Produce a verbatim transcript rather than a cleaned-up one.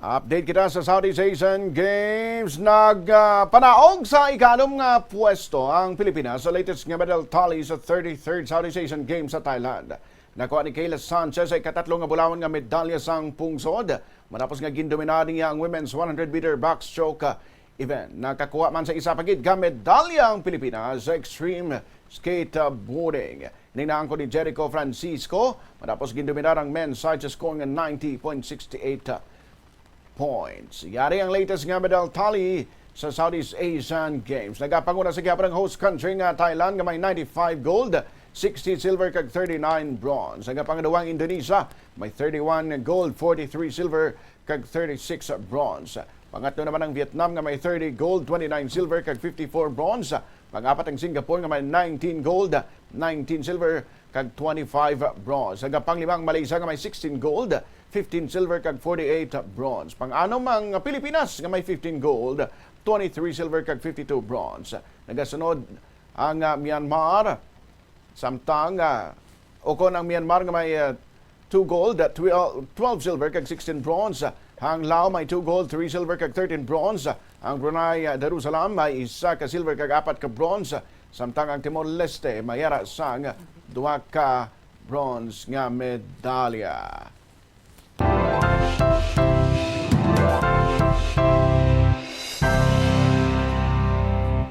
Update kita sa Southeast Asian Games. Nagpanaog sa ikanom nga pwesto ang Pilipinas sa latest nga medal tally sa thirty-third Southeast Asian Games sa Thailand. Nakuha ni Kayla Sanchez ang ikatatlo nga bulawan nga medalya sang pungsod matapos nga gindominar niya ang women's one hundred meter backstroke, ah, event. Nakakuha man sa isa pa gid ka medalya ang Pilipinas sa extreme skateboarding. Ini naangkon ni Jericho Francisco matapos gindominar ang men's side sa score nga ninety point six eight points. Yari ang latest nga medal tally sa Southeast Asian Games. Nagapanguna sa gihapon ang host country nga Thailand nga may ninety-five gold, sixty silver kag thirty-nine bronze. Nagapangaduwa ang Indonesia may thirty-one gold, forty-three silver kag thirty-six bronze. Pangatlo naman ang Vietnam nga may thirty gold, twenty-nine silver kag fifty-four bronze. Pangapat ang Singapore nga may nineteen gold, nineteen silver kag twenty-five bronze. Nagapanglima ang Malaysia nga may sixteen gold, fifteen silver kag forty-eight bronze. Pang-anom ang Pilipinas nga may fifteen gold, twenty-three silver kag fifty-two bronze. Nagasunod ang, ah, Myanmar, samtang, ah, ukon ang Myanmar nga may, ah, two gold, ah, twelve, twelve silver kag sixteen bronze. Ang Lao may two gold, three silver kag thirteen bronze. Ang Brunei, ah, Darussalam may isa ka silver kag apat ka bronze, samtang ang Timor-Leste may ara sang duha ka bronze nga medalya.